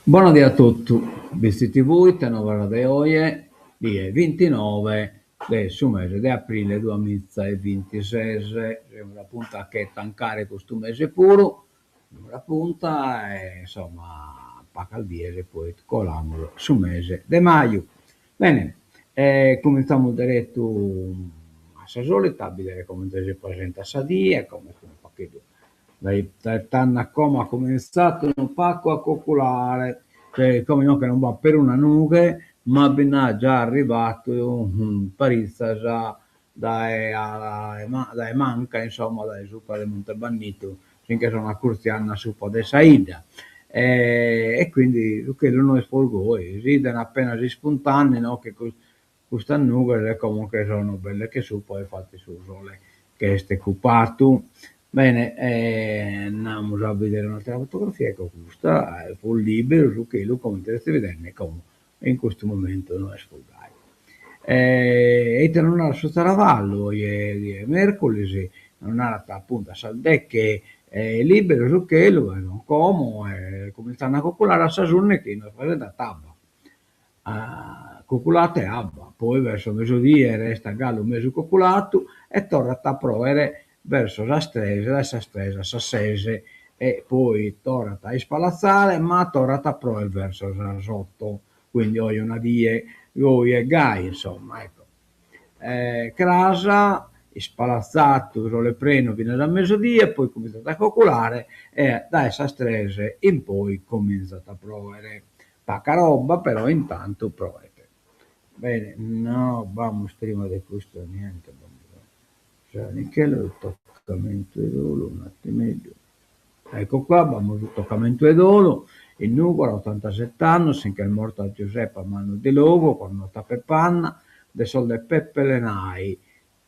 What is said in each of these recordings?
Bona die a totu, Bitzi TV, ite novas de oje, die bintinoe de su mese de aprile duamiza e bintises, semus a puntu a che tancare custu mese puru, semus a punta e insomma pagas dies e poi colamus su mese de maju. Bene, cumintzamus deretu a sa solita a bìdere comente si presentat sa die, como est unu pagheddu Dae tando a como at cumintzadu unu pagu a cuculare, cioè como inoghe non b'at peruna nughe, ma bi nd'at già arribadu paritzas dae dae manca, insomma dae supra de Monte Bannitu, si nche sono acurtziende a supra de sa 'idda e quindi su chelu no est prus goi, si 'iden apenas ispuntende inoghe Custas nughes e como nche sono belle che supra e infattis su sole ch'est cupatu. Bene andamus a bidere un'attera fotografia, ecco custa fut liberu su chelu comente sezis bidende como in custu momentu no est prus gai. E ite nos narat su zaravallu oje die merculis, nos narat appuntu a sas deche liberu su chelu e non como e cuminzende a cuculare a sas undeghi nos presentat abba Cuculat e abba, poi verso mesudie restat galu mesu cuculatu e torrat a proere verso sas tres, dae sas tres a sas ses e poi torrat a ispalatzare ma torrat a proer verso sas oto, quindi oje una die goi e gai insomma ecco. Cras ispalatzatu sole prenu finas a mesudie, poi cumintzat a cuculare e dae sas tres in poi cumintzat a proere. Paca roba, però intantu proet. Bene, no b'amus prima de custu niente, San Michele, toccamentu 'e dolu, un'attimeddu. Ecco qua, b'amus su toccamentu 'e dolu, in Nùgoro, a otantaset'annos, si nch'est morta Giuseppa Mannu Delogu, connota Peppanna, de sos de Peppe Lenai,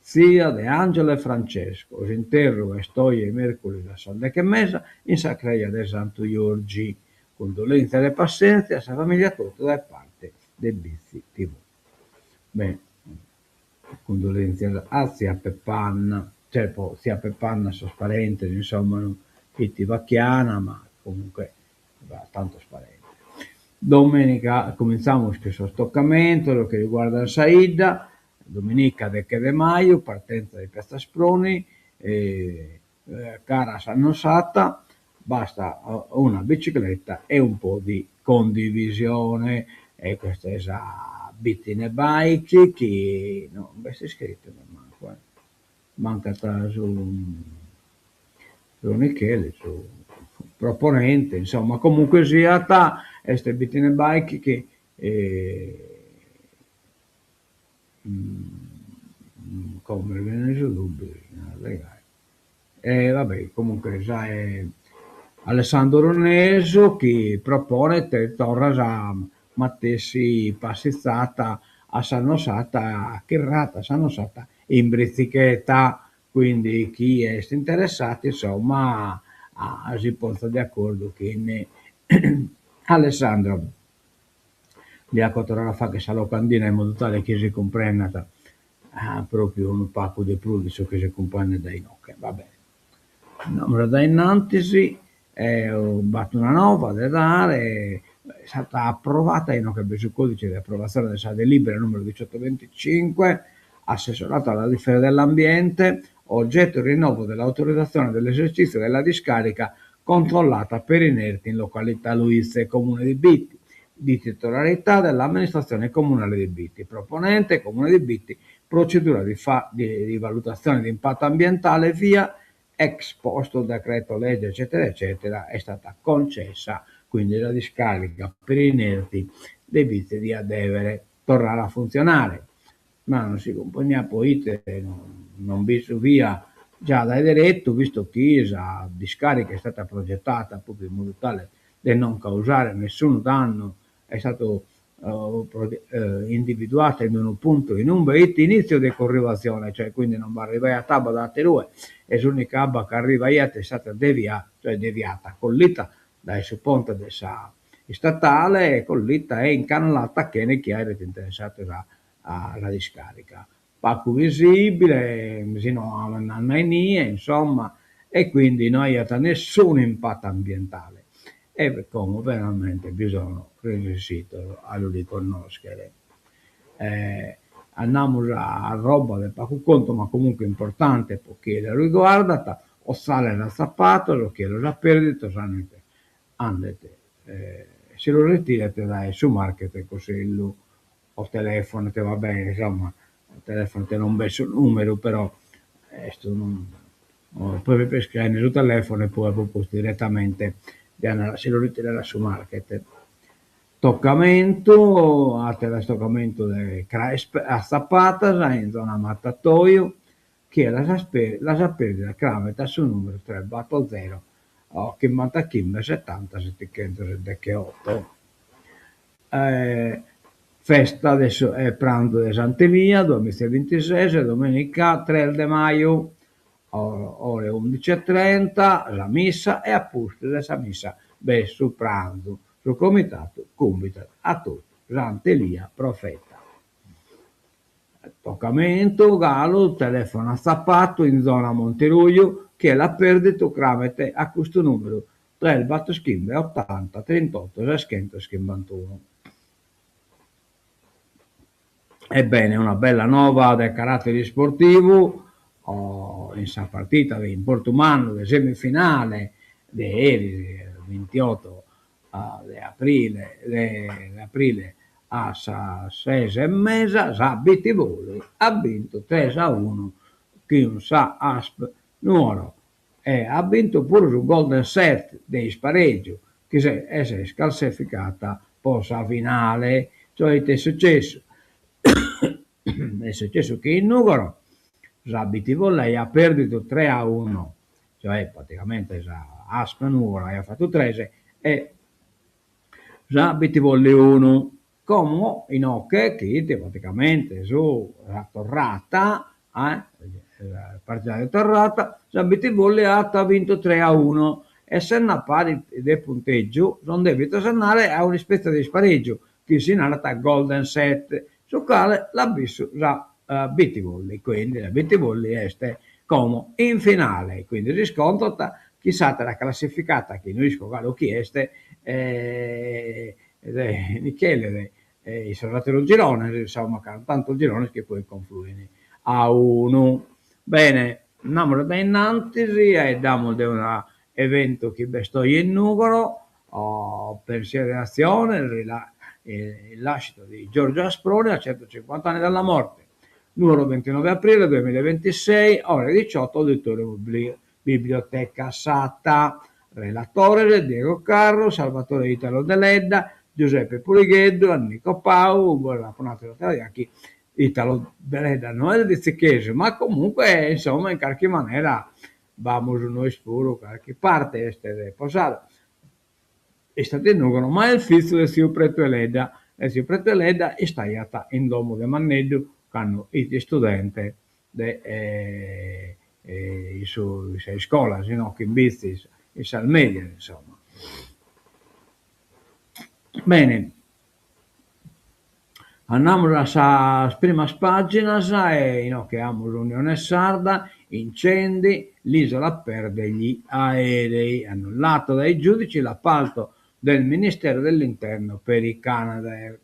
tzia de Angelo e Francesco. S'interru est oje mèrcuris a sas deche e mesa in sa creja de Santu Jorgi. Cundolèntzias e passèntzia a sa famìlia totu dae parte de Bitzi TV. Bene, cundolèntzias a tzia Peppanna, cioè po tzia Peppanna sos parentes, insomma, fit fachiana ma comunque b'at tantos parentes. Domenica cumintzamus chin sos tocamentos chi riguardan sa 'idda, Dominica deche de maju, partenza de Piazza Asproni, cara a sa Nosata, basta una bicicletta e un po' di condivisione, e custa est sa Bittine Bike chi no b'est iscritu nemmancu eh, mancat su su Micheli, su proponente, insomma, comunque siat est Bittine Bike chi Como mi benit su dubbiu, si narat gai. E va bè, comunque sa Alessandro Orunesu chi proponet torra sa matessi passizzata a sa Nosata, chirrata a sa Nosata in britzicheta, quindi chi est interessatu insomma a si ponzat de acordu chin Alessandro. Dia torrare a fagher sa locandina in modu tale chi si cumprendat propriu unu pagu de prus de su chi si cumprendet dae inoghe. Va bene. Andamus a dae innantis e b'at una nova de dare, est stata approvata inoghe b'est su codice de approvazione de sa delibera numeru diciottoventicinque, assessorato alla difesa dell'ambiente, oggetto rinnovo dell'autorizzazione dell'esercizio della discarica controllata per inerti in località Luizze, Comune di Bitti, di titolarità dell'amministrazione comunale di Bitti. Proponente, Comune di Bitti, procedura di, fa, di, di valutazione di impatto ambientale via ex post decreto legge eccetera eccetera è stata concessa quindi la discarica per inerti de Bitti diat dèvere torrare a funtzionare. Ma non si cumprendiat poite non bi fiat già dae deretu, visto chi sa discarica est stata progetata propriu in modu tale de non causare nessunu dannu, est statu individuata in unu puntu in umbe 'it inizio de corrivazione, cioè quindi non b'arrivaiat abba da aterue e s'unica abba chi arrivaiat est stata devia, cioè deviata, collita dae su ponte de sa istatale, collita e incanalata chene chi aeret interessatu sa a sa discarica, pagu visibile, si no andende a inie, insomma, e quindi no aiat nessunu impattu ambientale. E como veramente bi sono resessidos a lu riconnòschere. Andamus a roba de pagu contu ma comunque importante pro chie lu riguardat, otzales atzapados, chie los at pèrdidos andet si los retiret dae su market Cossellu o telefonet, va bene, insomma, telefonet non b'est su numeru però est unu poi iscriende su telefono e poi apo postu direttamente de andare a si lu retirare a su market. Tocamentu, àteras tocamentu de craes atzapadas in zona Matatoju, chie las las at pèrdidas cramet a su numeru tres bator zero chimbantachimbe setanta setichentos e decheoto. Festa de su pranzu de Sant'Elia duamiza e bintises, domenica tres de maju, ore undici e trenta sa missa e a pustis de sa missa b'est su pranzu. Su comitadu cumbidat a totu Sant'Elia profeta. Tocamentu, galu, telefono atzapadu in zona Monteruju, chie l'at pèrdidu cramet a custu nùmeru tres bator chimbe otanta trintoto seschentos chimbantunu. Ebbene, una bella nova de caràtere isportivu in sa partida de importu mannu de semifinale de eris, bintioto de aprile de aprile a sas ses e mesa, sa Bittivolley at bintu tres a unu chin sa Asp Nuoro e at bintu puru su golden set de isparègiu chi e s'est classificada po sa finale. Cioè ite est sucessu? Est sucessu chi in Nùgoro sa Bittivolley at pèrdidu tres a unu, cioè praticamente sa Asp Nùgoro aiat fatu tres e sa Bittivolley unu. Como inoche chi 'it praticamente su sa torrata, sa partida de torrata, sa Bittivolley at bintu tres a unu e sende a pari de puntègiu sunt dèvidos andare a un'ispètzia de isparègiu chi si narat golden set, su cale l'at bissu sa Bittivolley, quindi sa Bittivolley est como in finale, quindi s'iscontrat chin s'àtera classificata chi no isco galu chi est de Michele de in sos àteros girones, insomma, ca tantos girones chi poi confluin a unu. Bene, andamus dae innantis e faeddamus de una eventu chi b'est oje in Nùgoro, Pensiero e azione, il lascito di Giorgio Asproni a 150 anni dalla morte. Nuoro 29 aprile 2026, ore 18, Auditorium Biblioteca Satta. Relatores, Diego Carru, Salvatore Italo Deledda, Giuseppe Puligheddu, Enrico Pau, apo natu s'atera 'ia chi Italo Deledda no est bitzichesu, ma comunque insomma in carchi manera b'amus nois puru carchi parte, est de Posada, istat in Nùgoro, ma est fizu de tziu Pretu 'e Ledda, e tziu Pretu 'e Ledda istaiat in domo de Manneddu cando 'it istudente de in su in sa iscola, si no chi in Bitzi, in sas medias insomma. Bene, andamus a sas primas paginas e inoghe amus Unione Sarda, incendi, l'isola perde gli aerei, annullato dai giudici l'appalto del Ministero dell'Interno per i Canadair.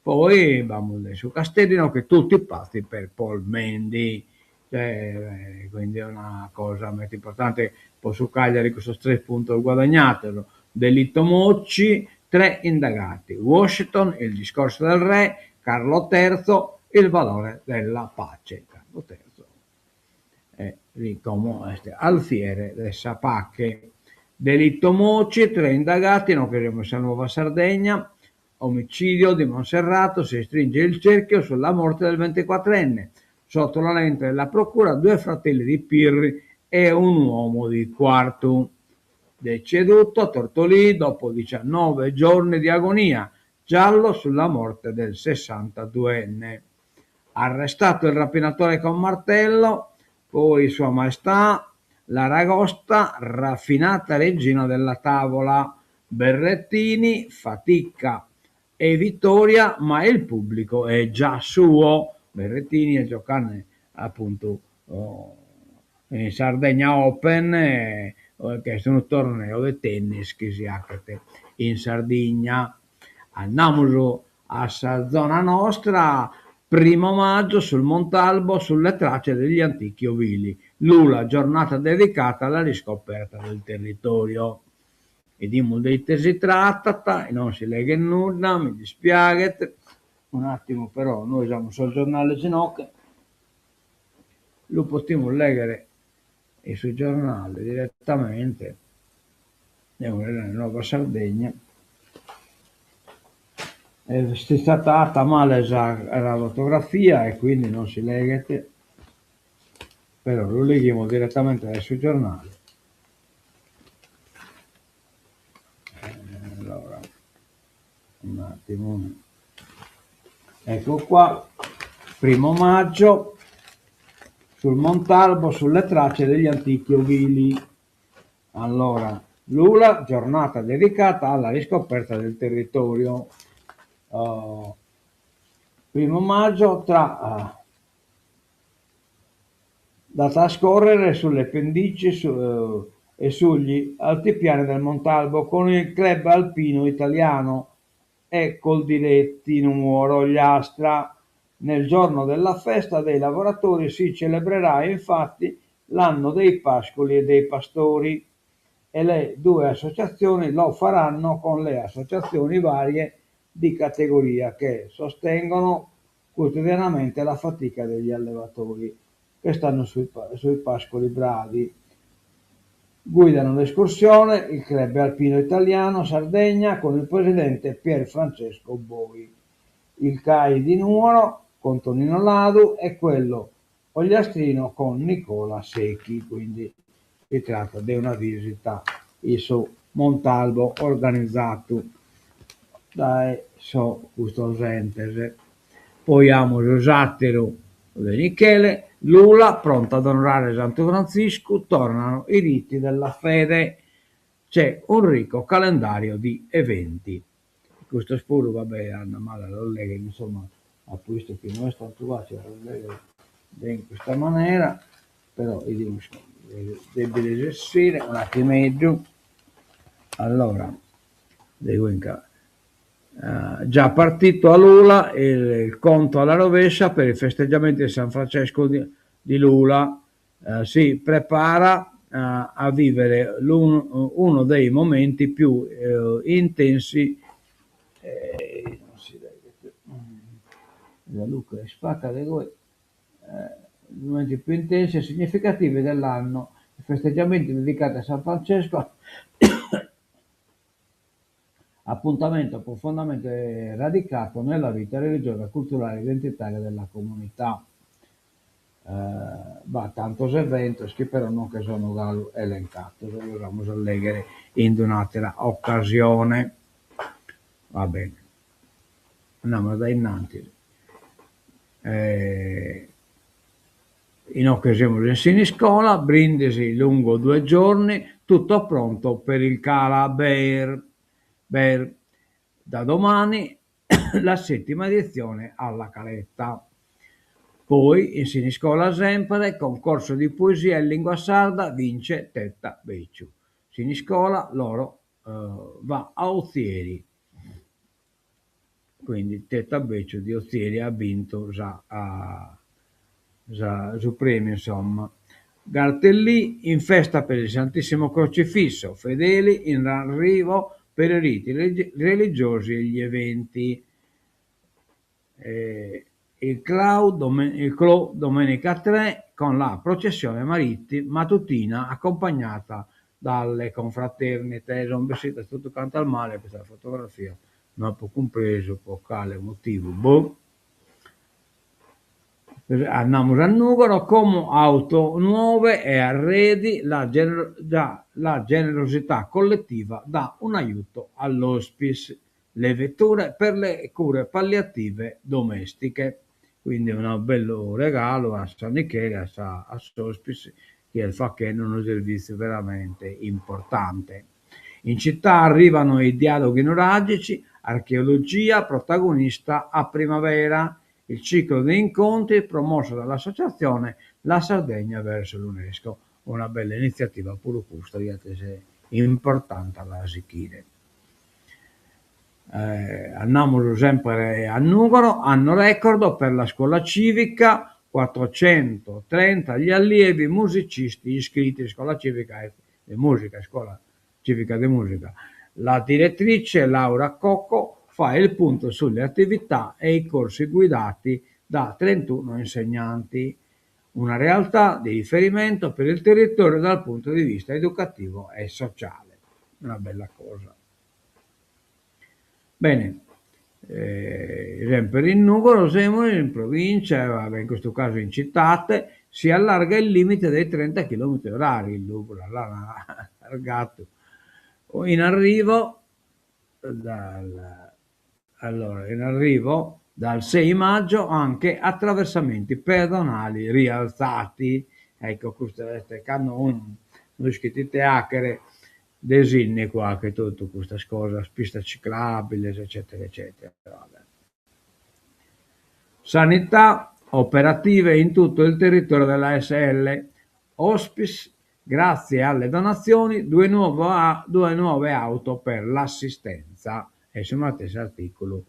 Poi b'amus de su Casteddu inoghe tutti pazzi per Paul Mendy, cioè quindi una cosa meda importante po su Cagliari custos tres puntos guadagnados. Delitto Mocci, tre indagati, Washington, il discorso del re, Carlo terzo, il valore della pace. Carlo terzo e como est alfiere de sa pache. Delitto Mocci, tre indagati, inoghe semus in sa Nuova Sardegna, Omicidio di Monserrato, si stringe il cerchio sulla morte del ventiquattrenne. Sotto la lente della procura due fratelli di Pirri e un uomo di Quartu. Deceduto a Tortolì dopo 19 giorni di agonia, giallo sulla morte del sessantaduenne. Arrestato il rapinatore con martello, poi Sua Maestà, l'aragosta, raffinata regina della tavola. Berrettini, fatica e vittoria, ma il pubblico è già suo. Berrettini est giocande appuntu in Sardegna Open. chi est unu torneu de tennis chi si 'achet in Sardigna. Andamus a sa zona nostra, primo maggio sul Montalbo sulle tracce degli antichi ovili. Lula, giornata dedicata alla riscoperta del territorio. 'Idimus de ite si tratat, non si leghet nudda, mi dispiaghet, un'attimu però nois amus sos giornales inoghe, lu potimus leghere in su giornale direttamente, Nuova Sardegna, est istada 'atta male sa fotografia e quindi non si leghet, però lu leghimus direttamente dae su giornale. Allora, un'attimu, ecco qua, primo maggio, sul Montalbo, sulle tracce degli antichi ovili. Allora, Lula, giornata dedicata alla riscoperta del territorio. Uh, primo maggio tra uh, da trascorrere sulle pendici su, uh, e sugli altipiani del Montalbo con il Club Alpino Italiano e Coldiretti Nuoro Ogliastra. Nel giorno della festa dei lavoratori si celebrerà infatti l'anno dei pascoli e dei pastori e le due associazioni lo faranno con le associazioni varie di categoria che sostengono quotidianamente la fatica degli allevatori che stanno sui, sui pascoli bravi. Guidano l'escursione il Club Alpino Italiano Sardegna con il presidente Pier Francesco Boi, il CAI di Nuoro con Tonino Ladu e quello ogliastrino con Nicola Secchi. Quindi si tratta di una visita in su Montalbo organizzatu dae so custos entes. Poi amus s'àteru de Michele, Lula pronta ad onorare Santu Frantziscu, tornano i riti della fede, c'è un ricco calendario di eventi. Custos puru, va bè, andat male a los lèghere, insomma, apo 'istu chi no est tantu fàcile a los lèghere de in custa manera, però 'idimus de bi resessire un'attimeddu. Allora, de già partito a Lula il conto alla rovescia per i festeggiamenti di San Francesco di, di Lula. Eh, si prepara eh, a vivere uno dei momenti più eh, intensi. Eh, non si legget. La luche ispaccat de goi. Eh, i momenti più intensi e significativi dell'anno. I festeggiamenti dedicati a San Francesco appuntamento profondamente radicato nella vita religiosa, culturale e identitaria della comunità. Eh, b'at tantos eventos chi però non che sono galu elencados, los amus a lèghere in un'àtera ocasione. Va bene. Andamus dae innantis. Eh, Inoghe semus in Siniscola, Brindisi lungo due giorni, tutto pronto per il Calaber. Ber. Da domani la settima edizione alla Caletta. Poi in Siniscola sempre, concorso di poesia in lingua sarda, vince Tetta Becciu. Siniscola, l'oro eh, va a Ozieri. Quindi Tetta Becciu di Ozieri at bintu sa sa su premiu insomma. Gartellì in festa per il Santissimo Crocifisso, fedeli in arrivo per i riti religiosi e gli eventi. Eh, il Clau, il Clou domenica 3 con la processione maritti mattutina accompagnata dalle confraternite. Sono bessidas totu cantas male custa fotografia, no apo cumpresu po cale motivu, boh. Andamus a Nùgoro, como auto nuove e arredi, la, già, la generosità collettiva dà un aiuto all'hospice, le vetture per le cure palliative domestiche. Quindi unu bellu regalu a San Michele, a sa a s'hospice, chi est fachende unu servìtziu veramente importante. In città arrivano i dialoghi nuragici, archeologia protagonista a primavera, il ciclo di incontri promosso dall'associazione La Sardegna verso l'UNESCO. Una bella initziativa puru custa, diat esser importante a la sighire. Andamus semper a Nùgoro, anno record per la scuola civica, 430 gli allievi musicisti iscritti, iscola civica est de musica, iscola civica de musica. La direttrice Laura Cocco fa il punto sulle attività e i corsi guidati da 31 insegnanti. Una realtà di riferimento per il territorio dal punto di vista educativo e sociale. Una bella cosa. Bene, semper in Nùgoro semus, in provincia, in custu casu in citate, si allarga il limite dei 30 chilometri orari, lu l'an allargadu. In arrivo dal allora in arrivo dal 6 maggio anche attraversamenti pedonali rialzati. Ecco custu est cando unu no ischit ite 'achere de sinnicu 'achet totu custas cosas, pistas ciclabiles eccetera eccetera. Sanità operative in tutto il territorio della ASL. Hospice, grazie alle donazioni, due nuovo due nuove auto per l'assistenza. Est su matessi articulu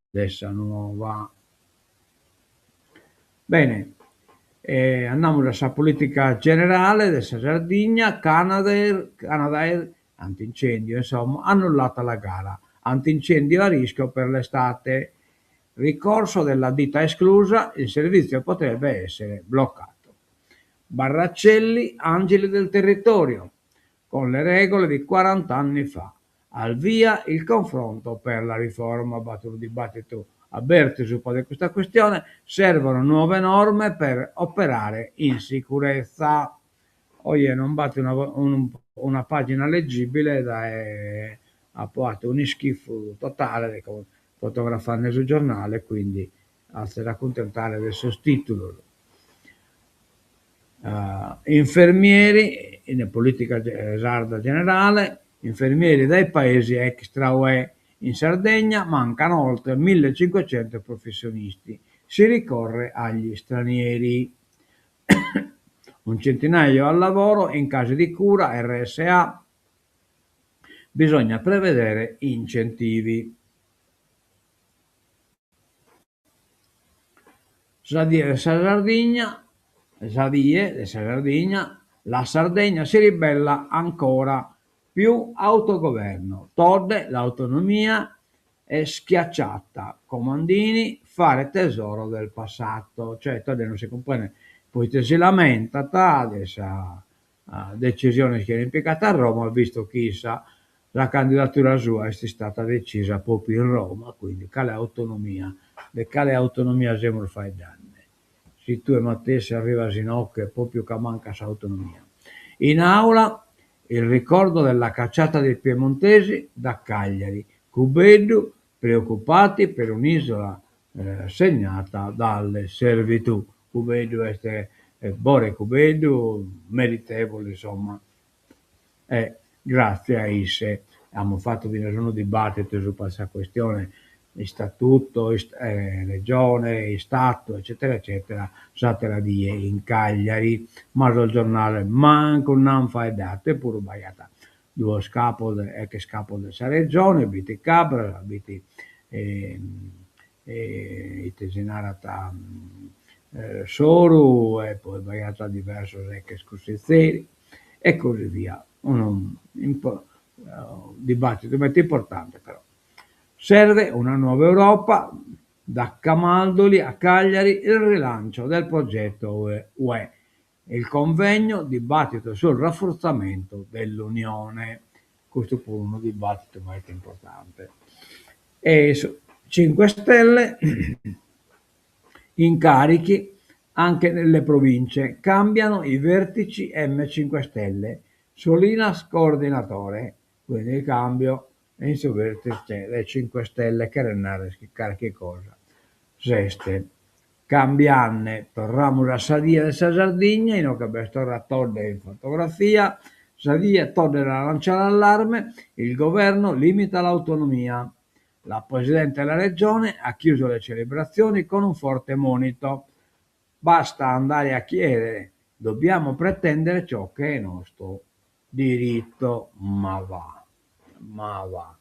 de sa Nuova. Bene, andamus a sa politica generale de sa Sardigna, Canadair, Canadair antincendio, insomma, annullata la gara, antincendio a rischio per l'estate. Ricorso della ditta esclusa, il servizio potrebbe essere bloccato. Barracelli, angeli del territorio, con le regole di 40 anni fa. Al via il confronto per la riforma, b'at unu dibattitu abertu subra de custa questione, servono nuove norme per operare in sicurezza. Oje non b'at una una pagina leggibile dae apo 'atu un'ischifu totale de fotografende su giornale, quindi azes a cuntentare de sos titulos. Infermieri, in politica sarda generale, infermieri dai paesi extra UE, in Sardegna mancano oltre 1500 professionisti, si ricorre agli stranieri. Un centinaio al lavoro in case di cura, RSA, bisogna prevedere incentivi. Sa die de sa Sardigna, sa die de sa Sardigna, la Sardegna si ribella ancora più autogoverno. Todde, l'autonomia è schiacciata. Comandini, fare tesoro del passato. Cioè Todde non si cumprendet poite si lamentat de sa decisione chi ant pigadu a Roma, visto chi issa sa candidatura sua est istada decisa propriu in Roma, quindi cale autonomia, de cale autonomia semus faeddende, si tue matessi arrivas inoghe propriu ca mancat s'autonomia. In aula il ricordo della cacciata dei piemontesi da Cagliari, Cubeddu preoccupati per un'isola segnata dalle servitù. Cubeddu est Bore Cubeddu, meritevole insomma, e gratzie a isse amus fatu finas unu dibattitu subra sa questione istatuto, regione, istatu eccetera eccetera s'atera die in Cagliari, ma sos giornales mancu nd'an faeddadu, eppuru b'aiat duos capos, ex capos de sa regione, b'it Cabras, b'it ite si narat Soru e poi b'aiat diversos ex cussizeri e così via. Unu dibattitu meda importante però. Serve una nuova Europa, da Camaldoli a Cagliari il rilancio del progetto UE. Il convegno dibattito sul rafforzamento dell'Unione. Custu puru unu dibattitu meda importante. E su 5 Stelle incarichi anche nelle province, cambiano i vertici M5 Stelle, Solinas coordinatore, quindi cambio in su vertice de 5 Stelle cheret narrer chi carchi cosa s'est cambiande. Torramus a sa die de sa Sardigna, inoghe b'est torra Todde in fotografia, sa die Todde lancia l'allarme, il governo limita l'autonomia. La Presidente della Regione ha chiuso le celebrazioni con un forte monito. Basta andare a chiedere. Dobbiamo pretendere ciò che è nostro diritto. Ma va, ma va.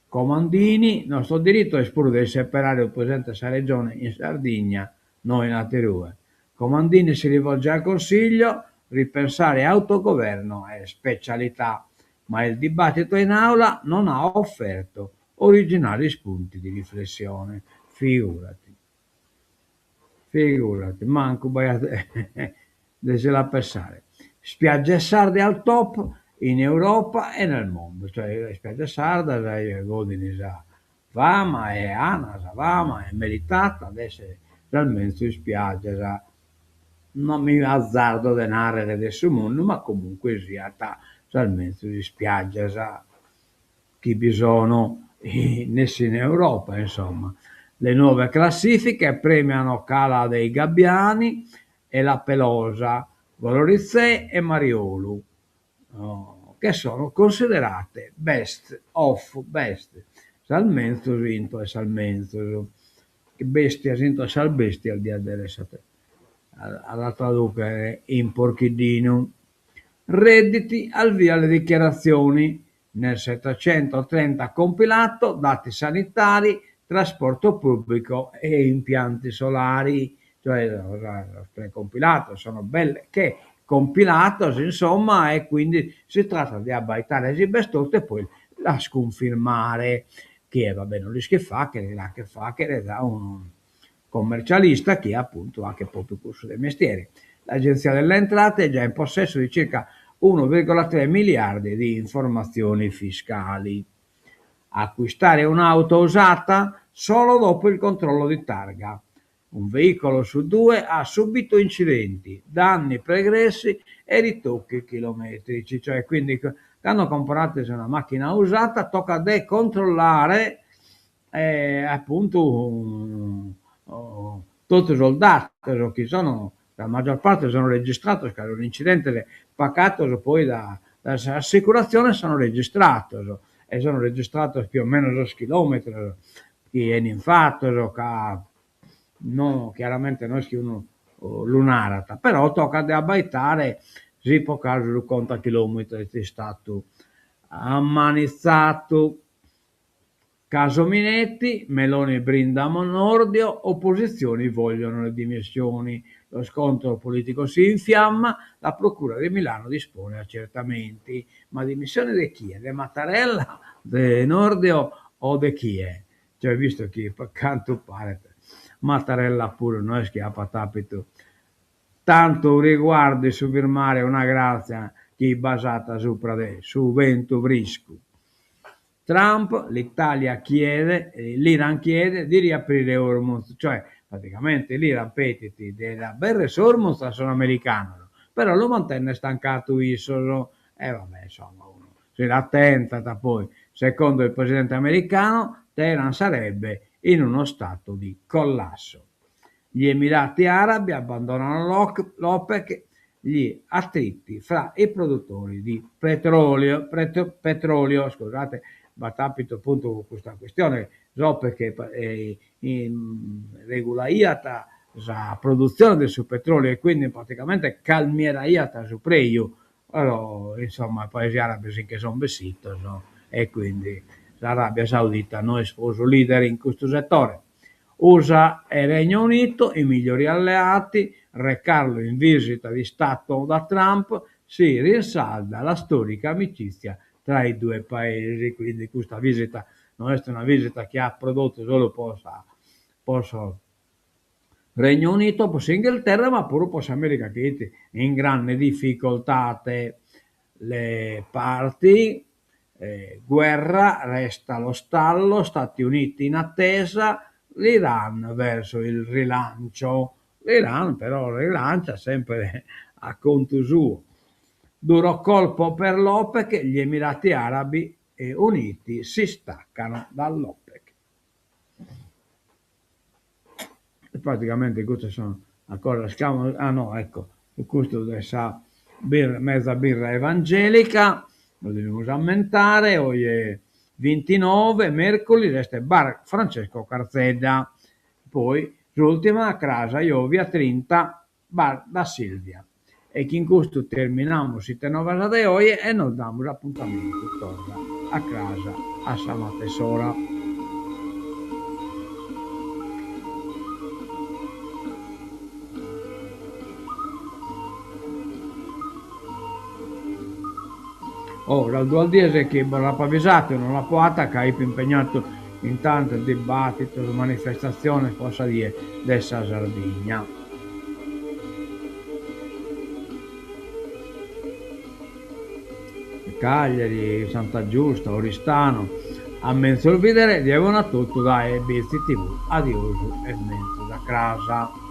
Comandini, nostro diritto est puru de isseperare unu presidente de sa Regione in Sardigna, no in aterue. Comandini si rivolge al Consiglio, ripensare autogoverno e specialità. Ma il dibattito in aula non ha offerto originali spunti di riflessione. Figurati. Figurati, mancu b'aiat de si la pensare. Spiagge sarde al top in Europa e nel mondo, cioè ispiaggias sardas godin sa fama e an sa fama e meritata de essere sas menzus ispiaggias, non mi azzardo de narrere de su mundu, ma comunque siat sas menzus ispiaggias chi bi sono nessi in Europa insomma. Le nuove classifiche premiano Cala dei Gabbiani e La Pelosa, Goloritzé e Mariolu, che sono considerate best of best, sas menzus intro 'e sas menzus, bestias intro 'e sas bestias diat dèvere essere a la tradùchere in porchiddinu. Redditi, al via le dichiarazioni, nel 730 compilato dati sanitari, trasporto pubblico e impianti solari, cioè sos precompilatos sono belle che compilatos insomma e quindi si tratat de abbaitare si b'est totu e poi las cunfirmare, chie va bè no l'ischit faghere l'aghet faghere da unu commercialista chi appuntu aghet propriu cussu de mestieri. L'Agenzia delle Entrate è già in possesso di circa 1,3 miliardi di informazioni fiscali. Acquistare un'auto usata? Solo dopo il controllo di targa. Un veicolo su due ha subito incidenti, danni pregressi e ritocchi chilometrici. Cioè, quindi, cando comporades una macchina usata tocat de controllare appuntu totu sos datos chi sono, sa maggior parte sono registrados ca sos incidentes pagados poi dae s'assicurazione sono registrados e sono registrados più o meno sos chilometros chi 'enin fatos ca no chiaramente no est chi unu lu narat, però tocat de abbaitare si pro casu su contachilometros est istadu ammanitzadu. Caso Minetti, Meloni brinda a Nordio, opposizioni vogliono le dimissioni. Lo scontro politico si infiamma, la procura di Milano dispone accertamenti. Ma dimissioni de chie? De Mattarella, de Nordio o de chie? Cioè visto chi pro cantu paret Mattarella puru no est chi apat apitu tantu riguardu in su firmare una gràtzia chi basat supra de su bentu friscu. Trump, l'Italia chiede, l'Iran chiede di riaprire Hormuz, cioè praticamente l'Iran pedit de aberrer s'Hormuz a sos americanos, però lu mantenner tancadu issos, e vabbè insomma unu si l'atentat poi, secondo il presidente americano Teheran sarebbe in uno stato di collasso. Gli Emirati Arabi abbandonano l'OPEC, gli attriti fra i produttori di petrolio, petrolio, scusate, b'at apitu appuntu custa questione, s'OPEC regulaiat sa produtzione de su petroliu e quindi praticamente calmieraiat su preju, però insomma paesi arabi si nche sunt bessidos e quindi s'Arabia Saudita no est prus leader in custu setore. Usa e Regno Unito, i migliori alleati, Re Carlo in visita di Stato da Trump, si rinsalda la storica amicizia tra i due paesi, quindi custa visita no est una visita chi at prodottu solu po sa po su Regno Unito, po s'Inghilterra, ma puru po s'America chi 'it in grande difficoltate. Le parti, guerra, resta lo stallo, Stati Uniti in attesa, l'Iran verso il rilancio. L'Iran però rilancia sempre a contu suo. Duro colpo per l'OPEC, gli Emirati Arabi Uniti si staccano dall'OPEC. E praticamente custas sono cosas chi amus, ah no ecco, custu de sa birra, mezza birra evangelica, lu devimus ammentare, oje bintinove, merculis, est bar Francesco Carzedda, poi s'ultima cras jovia trinta, bar da Silvia. E chin custu terminamus Ite Novas de oje e nos damus apuntamentu torra a cras a sa matess'ora. Oh, sas duas dies chi bos l'apo avisatu non l'apo 'atta ca ipo impegnatu in tantos dibattitos, manifestatziones po sa die de sa Sardigna. Cagliari, Santa Giusta, Oristano, a menzus bidere, die bona a totu dae Bitzi TV. Adiosu e menzus a cras.